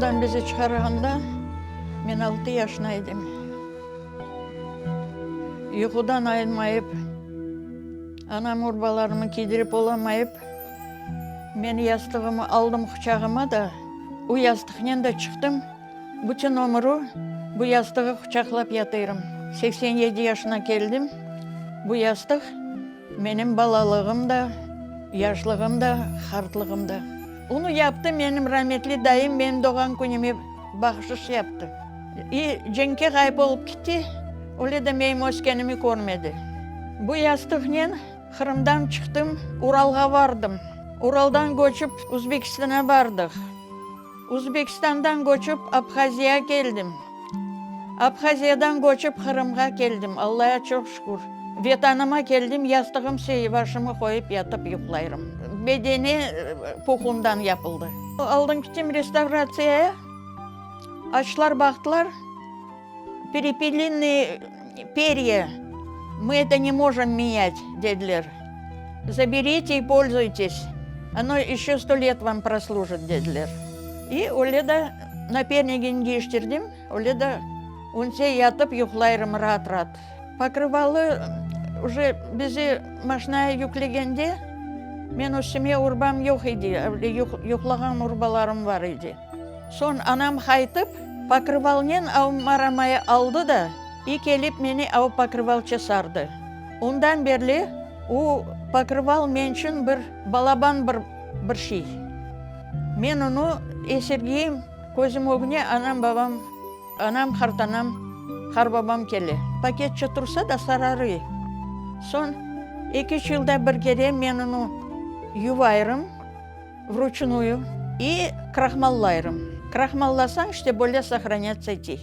Qırımdan bizi çıqarğanda men altı yaşına edim. Yuqudan ayınmayıp, anam urbalarımı kiydirip olamayıp, men yastığımı aldım quçağıma da, o yastıqnen de çıqtım. Bütün ömrü bu yastığı quçaqlap yatırım. 87 yaşına keldim, bu yastıq menim balalığım da, yaşlığım da, qartlığım da. Onı yaptı menim rametli dayım, menim doğğan künüme bahşış yaptı. İ cenkke ğayıp olıp kitti, öyle de menim öskenimi körmedi. Bu yastıqnen Qırımdan çıqtım, Uralğa vardım. Uraldan köçip Uzbekistana bardıq. Uzbekistandan köçip Abhaziyağa keldim. Abhaziyadan köçip Qırımğa keldim, Allaya çoq şükür. Vetanıma keldim, yastığım sey başımı qoyıp yatıp yuqlayırım. Bedeni puhundan yapıldı. Aldım kittim restavratsiyaya, açtılar baqtılar, perepelinnıy perya, mı eto ne mojom menyat, dediler. Zaberite i polzuytes, ono eşço sto let vam proslujit, dediler. İ öyle de napernigini deñiştirdim, öyle de önse yatıp yuqlayırım raat-raat. Pokryvalı uje bizi maşinaya yüklegende, men üstüme urbam yoq edi, öyle yuqlağan urbalarım bar edi. Soñ anam qaytıp, pokryvalnen av maramayı aldı da, i kelip meni av pokryvalça sardı. Ondan berli o pokryval men içün bir balaban bir bir şey. Men onı esirgeyim, közüm ögüne anam, babam, anam, qartanam, qarbabam kele. Paketçe tursa da sararıy. Soñ eki-üç yılda bir kere men onı yuvayırım. Vruçnuyu i krahmallayırım. Krahmallasañ, işte, böyle sohranâtsya ete.